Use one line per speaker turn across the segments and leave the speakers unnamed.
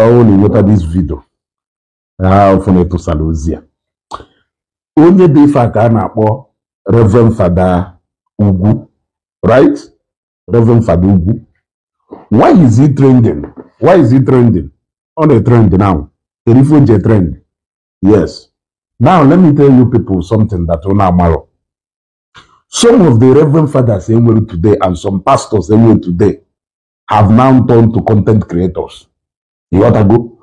Ọ na-enweta this video ha ụfụ na-etụsala ozi a. Onye dị ife a ka a na-akpọ Reverend Fada Ugwu, right? Reverend Fada Ugwu. Why is he trending? Why is he trending? On a trend now. Kedu ife o ji trend? Yes. Now let me tell you people something that unu amarọ. Some of the reverend fathers enwere today and some pastors enwere today have now turned to content creators. Ịghọtago?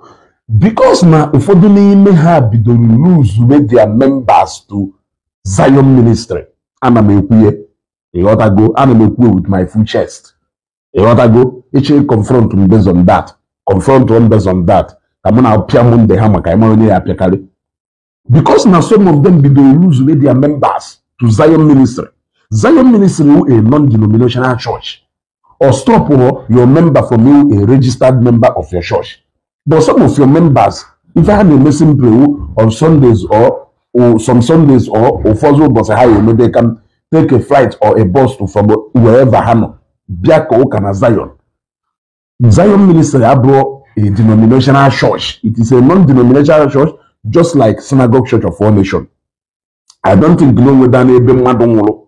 Because na ụfọdụ n'ime ha bidoro lose with their members to Zion Ministry. Ana m ekwuye. Ịghọtago? Ana m ekwu with my full chest. Ịghọtago? Ịchọ confront m based on that. Confront m based on that. Ka mụ na-apịa m ndị ha maka ịmara onye ya apịakarị. Because na some of them bidoro lose with their members to Zion Ministry. Zion Ministry wụ a non-denominational church. Or stop your member from being a registered member of your church. But some of your members, if ha na-eme simply on Sundays or some Sundays or ụfọdụ ụbọchị ha eme, they can take a flight or a bus to from wherever ha nọ bịa ka ụka na Zion. Zion Ministry abụrụ a denominational church. It is a non-denominational church, just like Synagogue Church of All Nations. I don't think no whether n'ebe mmadụ nwụrụ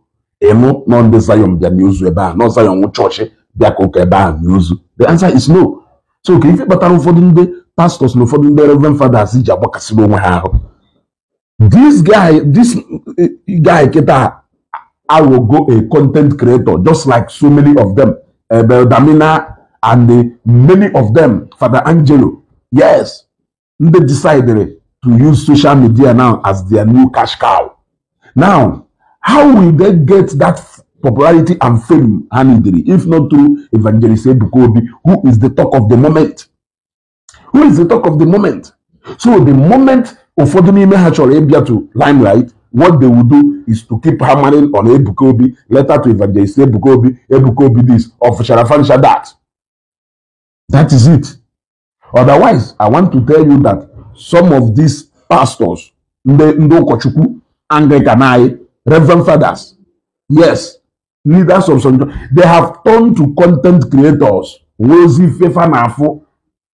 ịnụ nọ ndị Zion bịa n'ozu ebe a nọ Zion nwụ chọọchị bịa ka ụka ebe a n'ozu. The answer is no. So ka ife kpatara ụfọdụ ndị pastors na ụfọdụ ndị reverend fathers ji agbakasịrị onwe ha ahụ. This guy kịta aghọgo a content creator, just like so many of them, Damina and many of them, Father Angelo. Yes, ndị decided to use social media now as their new cash cow. Now, how will they get that popularity and fame ha needed if not through Evangelist Ebuka Obi, who is the talk of the moment? Who is the talk of the moment? So the moment ụfọdụ n'ime ha chọrọ ịbịa to limelight, what they will do is to keep hammering on Ebuka Obi, letter to Evangelist Ebuka Obi, Ebuka Obi this, or Fansha that. That is it. Otherwise, I want to tell you that some of these pastors, ndị ụkọchukwu Anglican anyị, reverend fathers, yes, leaders of some, they have turned to content creators. Ozi fefa na afụ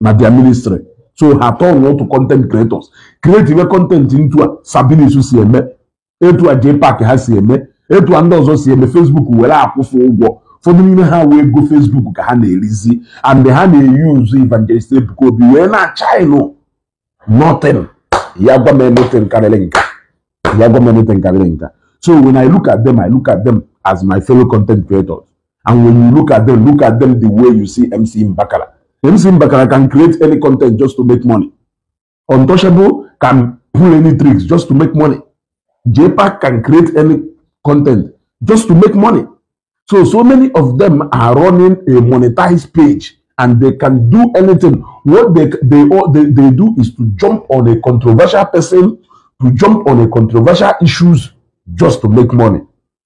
na their ministry. So ha turn to content creators. Create iwe content into a Sabinus si eme, etu a JPAC ha si eme, etu a ndị ọzọ si eme. Facebook were akwụfụ ụgwọ. Ụfọdụ n'ime ha wee go Facebook ka ha na-erizi, and ha na-eyuzu Evangelist Ebuka Obi wee na-achịnụ nothing. Ya gwa m anything karịrị nka. Ya gwa m anything karịrị nka. So when I look at them, I look at them as my fellow content creators. And when you look at them, look at them the way you see MC Mbakara. MC Mbakara can create any content just to make money. Untouchable can pull any tricks just to make money. JPAC can create any content just to make money. So, so many of them are running a monetized page and they can do anything. What they do is to jump on a controversial person, to jump on a controversial issues just to make money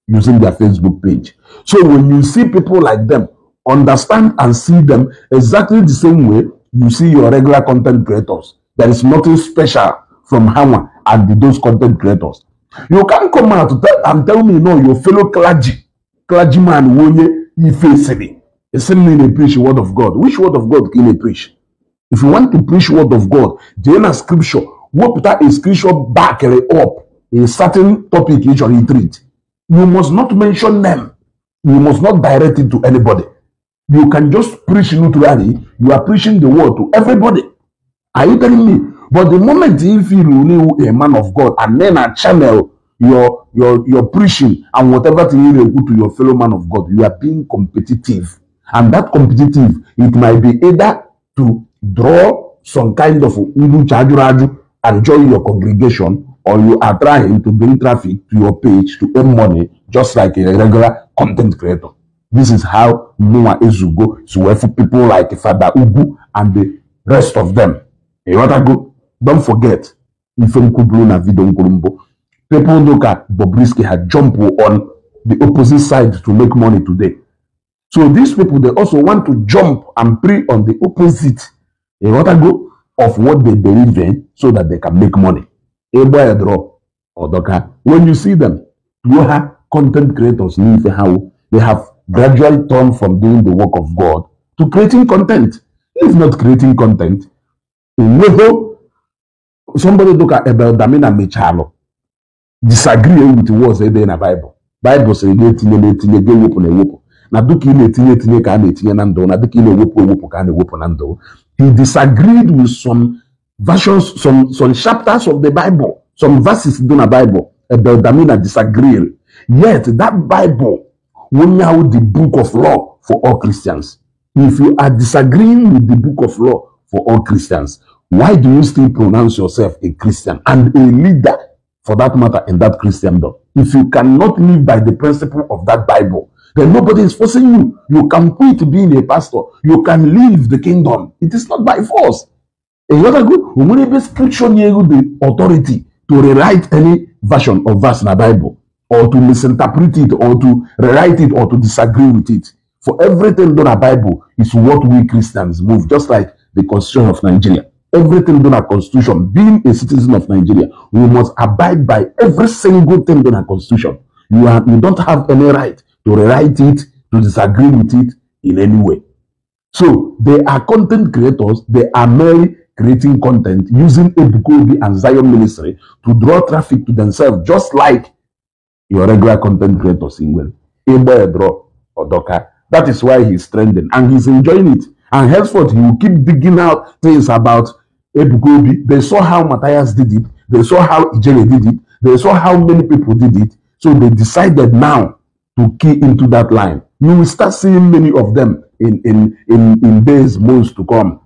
using their Facebook page. So when you see people like them, understand and see them exactly the same way you see your regular content creators. There is nothing special from Hawa and those content creators. You can't come out to tell and tell me no, your fellow clergy, clergyman, wonye ife siri. Sị preach word of God. Which word of God can you preach? If you want to preach word of God, jee na scripture, wepụta a scripture back up a certain topic ị chọrọ treat. You must not mention them. You must not direct it to anybody. You can just preach neutrally. You are preaching the word to everybody. Are you telling me? But the moment you feel you a man of God and then a channel your preaching and whatever thing you do to your fellow man of God, you are being competitive. And that competitive, it might be either to draw some kind of undu chajuraju and join your congregation, or you are trying to bring traffic to your page to earn money, just like a regular content creator. This is how Noah Ezugo, so for people like Father Ugu and the rest of them. You want to go? Don't forget, ife m kwuburu na video m kwuru mbụ, people look at Bobrisky had jumped on the opposite side to make money today. So these people, they also want to jump and pray on the opposite, you want to go, of what they believe in so that they can make money. Ebe draw or when you see them, you have content creators, how they have gradually turned from doing the work of God to creating content. If not creating content, Onweho somebody dụka Ebel Damina mechalụ disagree with words ede na Bible. Bible sịrị na-etinye na-etinye ga-ewepụ na ewepụ na dịka ị na-etinye etinye ka a na-etinye na ndụ na dịka ị na-ewepụ ewepụ ka a na-ewepụ na ndụ. He disagreed with some versions, some chapters of the Bible, some verses dị na Bible. Ebel Damina disagreed. Yet that Bible will now the book of law for all Christians. If you are disagreeing with the book of law for all Christians, why do you still pronounce yourself a Christian and a leader for that matter in that Christendom? If you cannot live by the principle of that Bible, then nobody is forcing you. You can quit being a pastor. You can leave the kingdom. It is not by force. Whenever scripture near the authority to rewrite any version of verse in the Bible, or to misinterpret it, or to rewrite it, or to disagree with it. For everything done in the Bible is what we Christians move, just like the Constitution of Nigeria. Everything done in the Constitution, being a citizen of Nigeria, we must abide by every single thing done in the Constitution. You don't have any right to rewrite it, to disagree with it in any way. So they are content creators. They are merely creating content using Ebuka Obi and Zion Ministry to draw traffic to themselves, just like your regular content creators in well. Draw or Doka. That is why he's trending and he's enjoying it. And henceforth, he will keep digging out things about Ebuka Obi. They saw how Matthias did it. They saw how Ijele did it. They saw how many people did it. So they decided now to key into that line. You will start seeing many of them in days, months to come.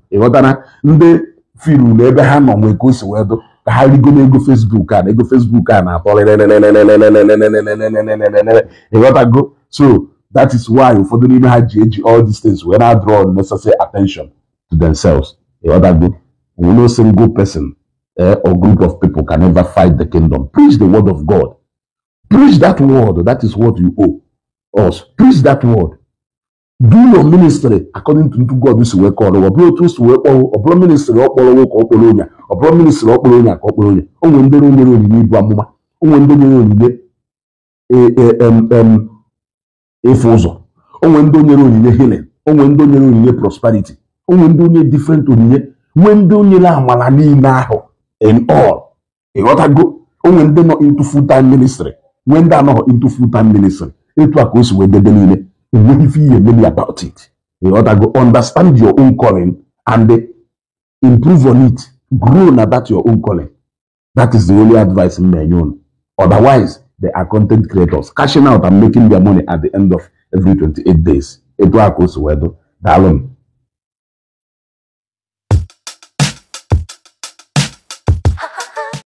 Ndị firu na ebe ha nọ nwee ka o si wee dụ ka ha rigo n'ego Facebook a na ego Facebook a na-atọ lelelelelelelelelelelelelelelele. Ịghọtago? So that is why ụfọdụ n'ime ha ji eji all these things wee na-draw unnecessary attention to themselves. Ịghọtago? No single person or group of people can ever fight the kingdom. Preach the word of God. Preach that word. That is what you owe us. Preach that word. Do your ministry according to God. This way called. Ọ bụrụ otu si wee kpọrọ, ọ bụrụ ministry ọ kpọrọ nwoke ọ kpọrọ onye, ọ bụrụ ministry ọ kpọrọ onye ka ọ kpọrọ onye. O nwere ndị nyere onyinye ibu amụma, o nwere ndị nyere onyinye ịfụ ụzọ, o nwere ndị nyere onyinye healing, o nwere ndị nyere onyinye prosperity, o nwere ndị onye different onyinye, nwee ndị nyere amara niile ahụ in all. Ịghọtago? O nwere ndị nọ into full time ministry, nwee ndị anọghị into full time ministry. Etu a ka o si wee debe niile. If you maybe about it, you ought to go understand your own calling and improve on it, grow about your own calling. That is the only advice in my own. Otherwise, they are content creators cashing out and making their money at the end of every 28 days. Etu a ka o si wee dụ. Daalụ.